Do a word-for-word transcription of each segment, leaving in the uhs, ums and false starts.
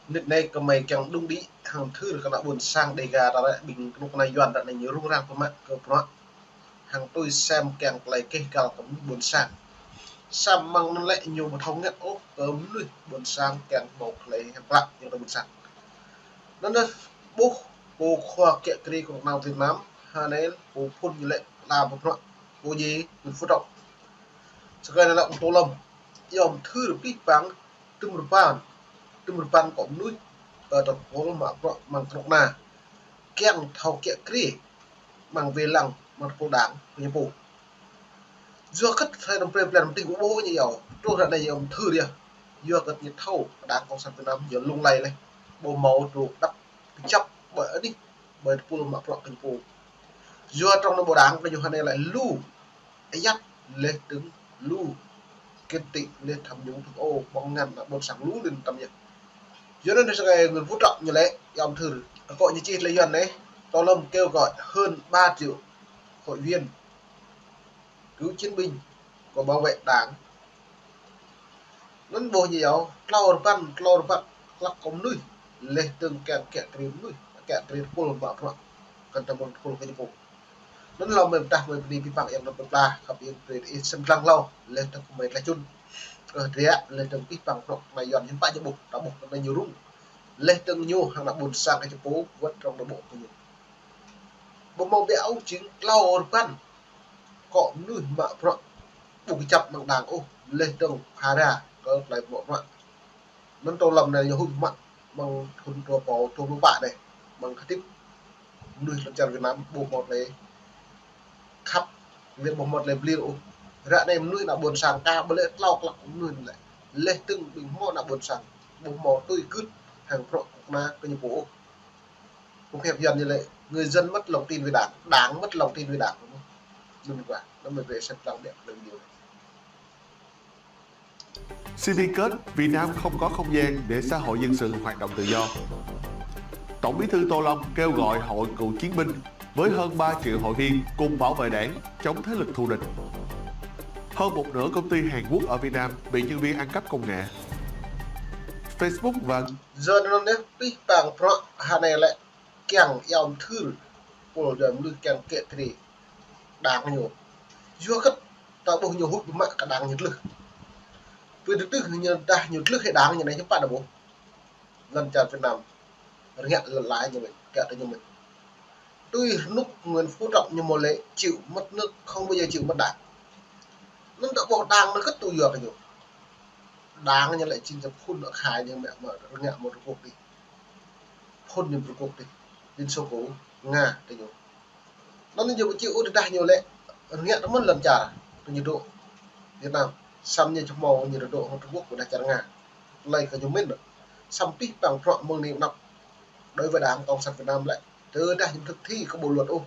Nit anai kơmơi kiăng đung đĭ hăng thưr kơ ană ƀôn sang Dega ta ră ƀing kơnuk kơna Yuan ră anai ñu rŭng răng pơmă kơ bruă. Hăng tui sem kiăng tơlơi keh găl kơ ƀôn sang. Samơ̆ mơ̆ng anŭn lĕ ñu ƀu thâo ngă ôh kơ mơnuih ƀôn sang kiăng hmâo tơlơi hiam klă ñu tơ ƀôn sang. Anŭn yơh ƀuh pô khua kiă kriê kơnuk kơna Việt Nam, hơnai pô phŭn ñu lĕ đa pơbruă, pô djai Nguyễn Phú Trọng. Sơkai anai lĕ ƀu tŭ lơ̆m, yom thưr pih pang, tơm rơbăn, tơm rơbăn kơ mơnuih, ơ, tơpul mă bruă mơ̆ng kơnuk kơna. Kiăng thâo kiă kriê, mơ̆ng wai lăng, mơ̆ng tơpul đảng, kơ ñu pô. Yua kơ tơlơi anăm pre plan mơ̆ng tơlơi ƀu ƀuh ñu yơh, truh ră anai yom thưr yơh. Yua kơ ñu thâo, đảng Cộng sản Việt Nam, ñu lung lay leh. Ƀu hmâo tơlơi đăp kơjăp ƀơi anih, ƀơi tơpul mă bruă kơ ñu pô. Yua trong anai ƀu đảng kơ ñu hơnai lĕ lu ayăt leh dơ̆ng lu, kinh tế leh tham nhũng tham ô, ƀơ̆ng ngăn ană ƀôn sang lu lên tăm yơh. Yua anŭn sơkai Nguyễn Phú Trọng ñu lĕ, yom thưr, akŏ ñu čih tơlơi Yuan anai, tơlơi kêu gọi hơn ba triệu hội viên, cựu chiến binh của bảo vệ đảng. Anŭn ƀuh ñu yơh, klâo rơbăn, klâo rơbăn, klăk kơ mơnuih, leh dơ̆ng kiăng kiă kriê mơnuih, kiă kriê tơpul mă bruă, kăn tơmơ̆ng tơpul kơ ñu pô. Anŭn lơ̆m mơi pơdah mơi bơni pih pang yang nơ̆m pơplah, khăp yang brơi ih sem lăng hlâo, leh dơ̆ng kơmơi tlaih čun. Kơ hơdră, leh dơ̆ng pih pang bruă kơnuk kơna Yuan hiư̆m pă ñu ƀuh, ta ƀuh kơnuk kơna ñu rŭng. Leh dơ̆ng ñu hăng ană ƀôn sang kơ ñu pô, wơ̆t trong ană ƀôn kơ ñu. Ƀu hmâo ƀiă ôh jing klâo rơbăn. Kơ mơnuih mă bruă ƀu kơjăp mơ̆ng đảng ôh, leh dơ̆ng phara kơ tơlơi mă bruă. Anŭn tơlơi anai ñu huĭ mă mơ̆ng thŭn dua rơbâo dua pluh pă anai, mơ̆ng hơdip mơnuih lŏn čar Việt Nam ƀu hmâo tơlơi khăp, leh ƀu hmâo tơlơi pơlir ôh. Ră anai mơnuih ană ƀôn sang ta ƀu lĕ klâo klăk mơnuih lĕ. Leh dơ̆ng ƀing hmâo ană ƀôn sang, ƀu hmâo tui gưt hăng bruă kơnuk kơna kơ ñu pô ôh. Kơkuh pơhiăp Yuan ñu lĕ, người dân mất lòng tin với đảng, đảng mất lòng tin với đảng. Anŭn ƀu, anŭn mơi brơi sem lăng ƀiă kơ video anai. Civicus, Việt Nam không có không gian để xã hội dân sự hoạt động tự do. Tổng bí thư Tô Lâm kêu gọi hội cựu chiến binh với hơn ba triệu hội viên cùng bảo vệ đảng chống thế lực thù địch. Hơn một nửa công ty Hàn Quốc ở Việt Nam bị nhân viên ăn cắp công nghệ. Facebook và Yua anŭn yơh, pih pang bruă hơnai lĕ kiăng yom thưr, pô djai mơnuih kiăng kiă kriê đảng ñu. Yua kơ ta ƀuh ñu huĭ mă kơ đảng ñu tlưh. Pơ tơdơi ñu dah ñu tlưh hĭ đảng ñu anai hiư̆m pă ta ƀuh. Lŏn čar Việt Nam rơngiă lăn lai ñu mơ̆n, kiă tơ ñu mơ̆n. Tui rơnŭk Nguyễn Phú Trọng ñu hmâo lĕ chịu mất nước, không bao giờ chịu mất đảng. Anŭn ta ƀuh đảng anŭn kơ tui yua kơ ñu. Đảng ñu lĕ jing sa phŭn anŏ khai ñu mă, mă rơngiă mơ̆ng Trung Quốc dih. Phŭn ñu Trung Quốc dih. Liên Xô cũ, Nga, tơ ñu. Anŭn ñu ƀu chịu ôh tơdah ñu lĕ rơngiă tơ mơ̆n lŏn čar, tơ ñu dŏ Việt Nam. Samơ̆ ñu či hmâo ñu dŏ hăng Trung Quốc ƀôdah čar Nga. Tơlơi kơ ñu mĭn. Samơ̆ pih pang bruă mơ̆ng anai anăp. Đối với Đảng Cộng sản Việt Nam lĕ, tơdah ñu thực thi kơ bộ luật ôh,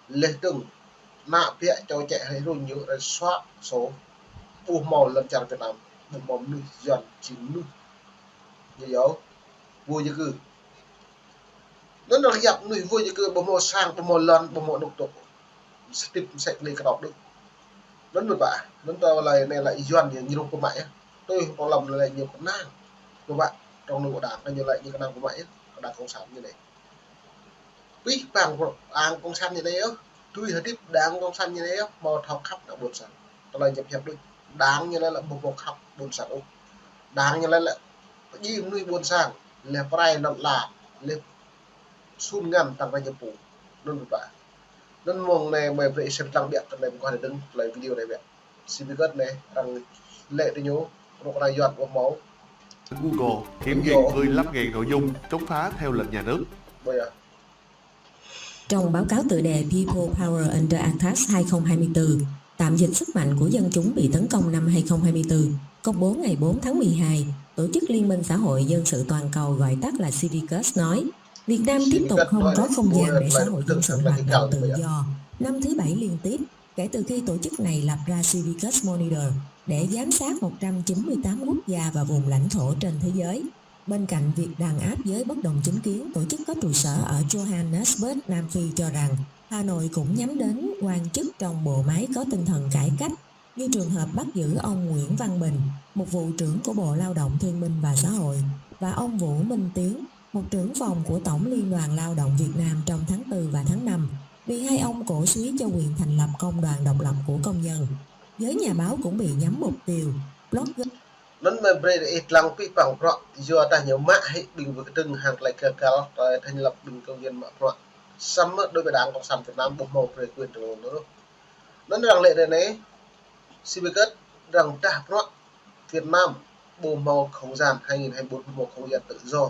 leh dơ̆ng ană ƀiă čô čĕ hrơi run ñu rai xóa sổ. Ƀu hmâo lŏn čar Việt Nam, ƀu hmâo mơnuih Yuan jing mơnuih. Ñu yơh, vô gia cư. Anŭn ană yap mơnuih vô gia cư ƀu hmâo sang, ƀu hmâo lŏn, ƀu hmâo anŏ tŏk. Sơtĭp mơsĕ kơ anai kơdŏp đôč. Anŭn mơ̆n ƀă, anŭn tơlơi anai lĕ Yuan ñu, ñu rŭng pơmă yơh. Tui Tô Lâm lĕ ñu kơnang pơmă, trong anŭn Đảng ñu lĕ ñu kơnang pơmă yơh, Đảng Cộng sản ñu anai. Pih pang Đảng Cộng sản ñu anai yơh, tui hơdip Đảng Cộng sản ñu anai yơh, hmâo thâo khăp ană ƀôn sang. Tơlơi ñu pơhiăp đôč, Đảng ñu lĕ lĕ ƀu hmâo khăp ƀôn sang ôh. Đảng ñu lĕ lĕ pơdjai mơnuih ƀôn sang, lĕ pơrai lŏn ala, lĕ sun ngăn tăng rai ñu pô. Anŭn ƀă. Anŭn mơ̆ng anai mơi brơi sem lăng ƀiă tơlơi mơguah anai dơ̆ng, tơlơi video anai ƀiă. Civicus anai, arăng lĕ tơ ñu, rŏk ră Yuan ƀu hmâo. Google kiểm duyệt mười lăm ngàn nội dung chống phá theo lệnh nhà nước. Ƀơi yơh. Trong báo cáo tựa đề People Power Under Attack hai không hai tư, tạm dịch Sức mạnh của dân chúng bị tấn công năm hai không hai tư, công bố ngày bốn tháng mười hai, tổ chức Liên minh Xã hội Dân sự Toàn cầu, gọi tắt là Civicus, nói, Việt Nam tiếp tục không có không gian để xã hội dân sự hoạt động tự do. Năm thứ bảy liên tiếp kể từ khi tổ chức này lập ra Civicus Monitor để giám sát một trăm chín mươi tám quốc gia và vùng lãnh thổ trên thế giới. Bên cạnh việc đàn áp giới bất đồng chính kiến, tổ chức có trụ sở ở Johannesburg, Nam Phi cho rằng Hà Nội cũng nhắm đến quan chức trong bộ máy có tinh thần cải cách, như trường hợp bắt giữ ông Nguyễn Văn Bình, một vụ trưởng của Bộ Lao động Thương binh và Xã hội, và ông Vũ Minh Tiến, một trưởng phòng của Tổng Liên đoàn Lao động Việt Nam trong tháng tư và tháng năm, vì hai ông cổ súy cho quyền thành lập Công đoàn Độc lập của Công nhân. Giới nhà báo cũng bị nhắm mục tiêu. Blogger. Anŭn mơ̆ brơi ih lăng pih păng bruă, yua dah ñu mă hĭ ƀing pơkơdơ̆ng hăng tơlơi gagal, tơlơi thành lập ƀing công nhân mă bruă. Samơ̆ đối với Đảng Cộng sản Việt Nam ƀu hmâo brơi quyền tự do nữa. Anŭn arăng lĕ ră anai, si bơkơt arăng dah bruă Việt Nam ƀu hmâo không gian hai nghìn hai mươi bốn ƀu hmâo không gian tự do,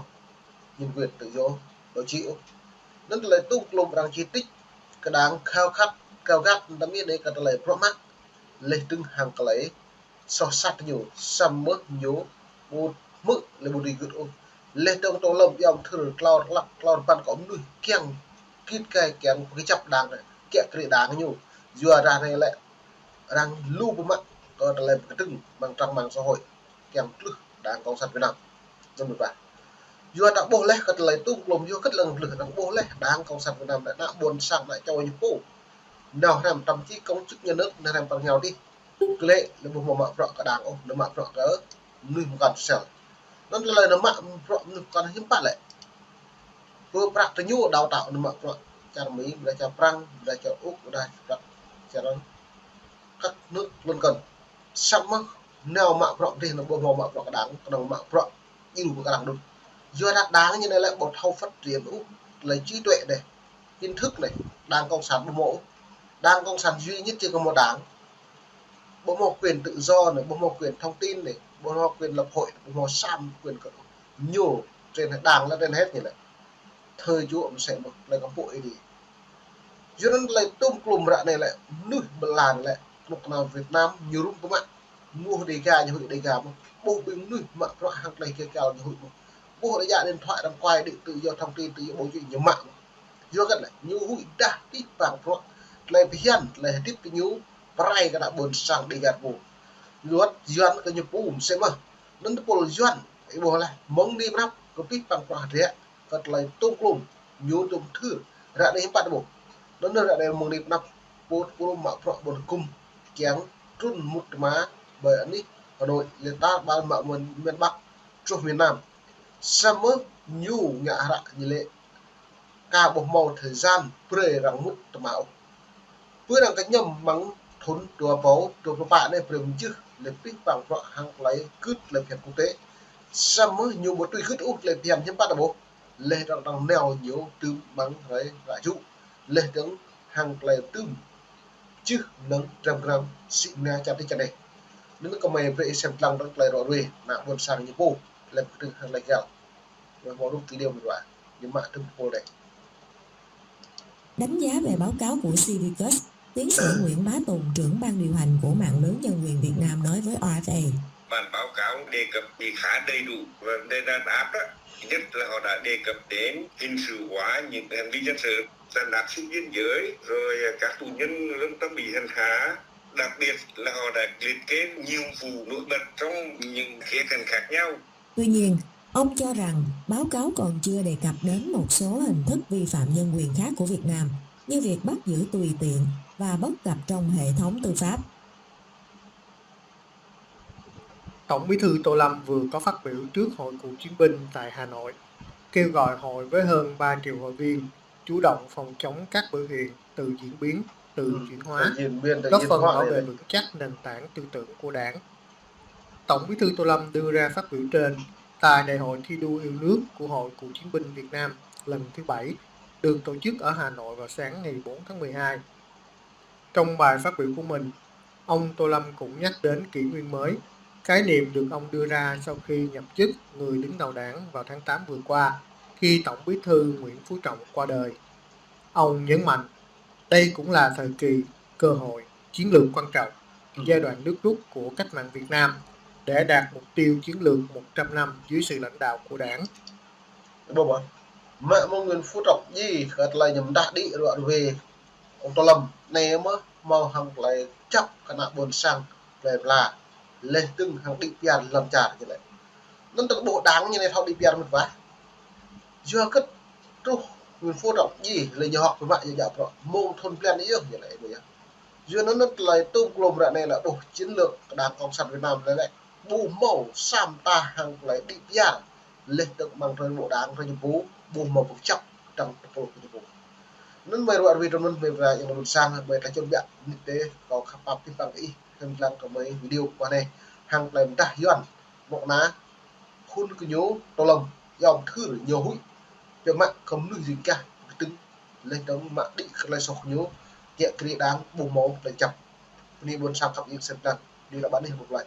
nhân quyền tự do, báo chí ôh. Anŭn tơlơi tŭm klum arăng chỉ trích kơ Đảng khao khát, khao khát, tơm yơh anai kơ tơlơi bruă mă, leh dơ̆ng hăng tơlơi soh sat ñu, samơ̆ ñu ƀu hmư̆ lĕ ƀu dưi gưt ôh. Leh dơ̆ng tơlơi lŏm yom thâo klâo klăk klâo rơpăn kơ mơnuih kiăng git gai kiăng pơkơjăp Đảng, kiăng kri Đảng ñu. Yua dah anai lĕ arăng lu pơmă kơ tơlơi pơkơdơ̆ng amăng trang mạng xã hội kiăng tlưh Đảng Cộng sản Việt Nam. Anŭn mơ̆ ƀă. Yua ta ƀuh leh kơ tơlơi tŭm klum yua kơ tơlơi tlưh arăng ƀuh leh Đảng Cộng sản Việt Nam ană ƀôn sang ană čô ñu pô. Nao hrăm thậm chí công chức nhà nước nao hrăm pơ rơngiao adih. Klĕ lĕ ƀu hmâo mă bruă kơ Đảng ôh, nao mă bruă kơ mơnuih mơkăn sel. Anŭn tơlơi nao mă bruă mơnuih mơkăn hiư̆m pă lĕ. Pơ prăk tơ ñu đào tạo nao mă bruă čar Mi, ƀiădah čar Prăng, ƀiădah čar Úc, ƀiădah prăk čar kăk nước lŏn kơn. Samơ̆ nao mă bruă adih nao ƀu hmâo mă bruă kơ Đảng, kơnơ̆ng mă bruă djru pơkra đôč. Yua dah Đảng ñu anai lĕ ƀu thâo phát triển ôh, tơlơi trí tuệ anai, kiến thức anai, Đảng Cộng sản ƀu hmâo ôh. Đảng Cộng sản duy nhất chỉ có một đảng. Ƀu hmâo quyền tự do anai, ƀu hmâo quyền thông tin anai, ƀu hmâo quyền lập hội, ƀu hmâo sam quyền kơ ñu trên đảng là trên hết ñu lĕ. Thời Chúa mơsĕ mơ̆n, tơlơi kơ pô ih dih. Yua anŭn tơlơi tŭm klum ră anai lĕ, mơnuih ƀơi lŏn lĕ, kơnuk kơna Việt Nam ñu rŭng pơmă. Mơ̆ Đêga ñu huĭ Đêga mơ̆n. Ƀuh ƀing mơnuih mă bruă hăng tơlơi gagal ñu huĭ mơ̆n. Ƀuh rơya điện thoại arăng quay đĭ tự do thông tin, tự do báo chí ñu mă mơ̆n. Yua kơ lĕ, ñu huĭ dah pih păng bruă tơlơi phiăn, tơlơi hơdip kơ ñu, pơrai kơ ană ƀôn sang Đêga pô. Luật Yuan kơ ñu pum mơsĕ mơ̆n. Anŭn tơpul Yuan, ih ƀuh leh, mơ̆ng anai pơanăp kơ pih păng bruă hơdră, kơ tơlơi tŭm klum, ñu tŭm thưr, ră anai hiư̆m pă ƀuh. Anŭn ră anai mơ̆ng anai pơanăp, pô tơpul mă bruă ƀôn hơgŭm, kiăng trŭn mŭt tơma, ƀơi anih Hà Nội, lĕ tar ƀar mă miền, miền Bắc, truh miền Nam. Samơ̆ ñu ngă hră ñu lĕ, ka ƀu hmâo thời gian brơi arăng mŭt tơma ôh. Pơ arăng kơñăm amăng thŭn dua rơbâo dua pluh pă anai brơi mơjưh lĕ pih păng bruă hăng tơlơi gưt tơlơi phiăn quốc tế. Samơ̆ ñu ƀu tui gưt ôh tơlơi phiăn hiư̆m pă ta ƀuh. Leh dơ̆ng arăng nao ñu tŭm amăng hrơi ră jŭ. Leh dơ̆ng hăng tơlơi tŭm jưh mơnơ̆ng dram gram sĭ mơnia čar adih čar anai. Anŭn kơmơi brơi ih sem lăng dơ̆ng tơlơi ră ruai ană ƀôn sang ñu pô, tơlơi pơkơdơ̆ng hăng tơlơi gagal. Ñu hmâo rup ti điêu mơ̆n wa. Ñu mă tŭm pô đĕ. Đánh giá về báo cáo của Civicus, tiến sĩ Nguyễn Bá Tùng, trưởng ban điều hành của Mạng lưới Nhân quyền Việt Nam nói với rfa. Bản báo cáo đề cập thì khá đầy đủ và đề ra đáp đó. Thứ nhất là họ đã đề cập đến hình sự hóa những hành vi dân sự, dàn áp xuyên biên giới, rồi các tù nhân lương tâm bị hành hạ, đặc biệt là họ đã liệt kê nhiều vụ nổi bật trong những khía cạnh khác nhau. Tuy nhiên, ông cho rằng báo cáo còn chưa đề cập đến một số hình thức vi phạm nhân quyền khác của Việt Nam, như việc bắt giữ tùy tiện và bất cập trong hệ thống tư pháp. Tổng Bí thư Tô Lâm vừa có phát biểu trước Hội Cựu chiến binh tại Hà Nội, kêu gọi hội với hơn ba triệu hội viên chủ động phòng chống các biểu hiện tự diễn biến, tự ừ. chuyển hóa, tự diễn biến, tự góp phần bảo vệ vững chắc nền tảng tư tưởng của Đảng. Tổng Bí thư Tô Lâm đưa ra phát biểu trên tại Đại hội thi đua yêu nước của Hội Cựu chiến binh Việt Nam lần thứ bảy, được tổ chức ở Hà Nội vào sáng ngày bốn tháng mười hai. Trong bài phát biểu của mình, ông Tô Lâm cũng nhắc đến kỷ nguyên mới, khái niệm được ông đưa ra sau khi nhậm chức người đứng đầu Đảng vào tháng tám vừa qua, khi Tổng Bí thư Nguyễn Phú Trọng qua đời. Ông nhấn mạnh, đây cũng là thời kỳ, cơ hội, chiến lược quan trọng, giai đoạn nước rút của cách mạng Việt Nam để đạt mục tiêu chiến lược một trăm năm dưới sự lãnh đạo của Đảng. Ƀuh ƀuh. Mă mơ̆ng Nguyễn Phú Trọng djai kơ tơlơi ñu mơdah đĭ ră ruai ông Tô Lâm, anai mơ̆ hmâo hăng tơlơi čăp kơ ană ƀôn sang plơi pla, leh dơ̆ng hăng đĭ piar lŏn čar ñu lĕ. Anŭn ta ƀuh Đảng ñu anai thâo đĭ piar mơ̆n wa. Yua kơ truh Nguyễn Phú Trọng djai lĕ ñu hơ̆k pơmă ñu djă bruă mơ̆ng thŭn blan yơh ñu lĕ ƀuh yơh. Yua anŭn tơlơi tŭm klum ră anai lĕ ƀuh chiến lược Đảng Cộng sản Việt Nam lĕ lĕ ƀu hmâo sa mơta hăng tơlơi đĭ piar Leh tơ̆ng mơ̆ng trơi bộ đảng trơi ñu pô, ƀu hmâo pơčăp tơ̆ng tơpul kơ ñu pô. Anŭn mơi ruă rơwi tơmơ̆n mơi wa yang ƀôn sang, mơi ta čun biă nit tê, kâo khăp pap pih păng kơ ih, hơ̆m lăng kơ mơi video kơ anai, hăng tơlơi mơdah Yuan, mŏk na, phun kơ ñu, tơlơi, yom thưr, ñu huĭ, pioh mă kơ mơnuih jing kah, kơtưng, leh tơ̆ng mă đĭ kơ tơlơi soh kơ ñu, kiă kriê đảng, ƀu hmâo tơlơi čăp. Bơni ƀôn sang khăp ih sem lăng, đi lă ƀan ih ƀu plai.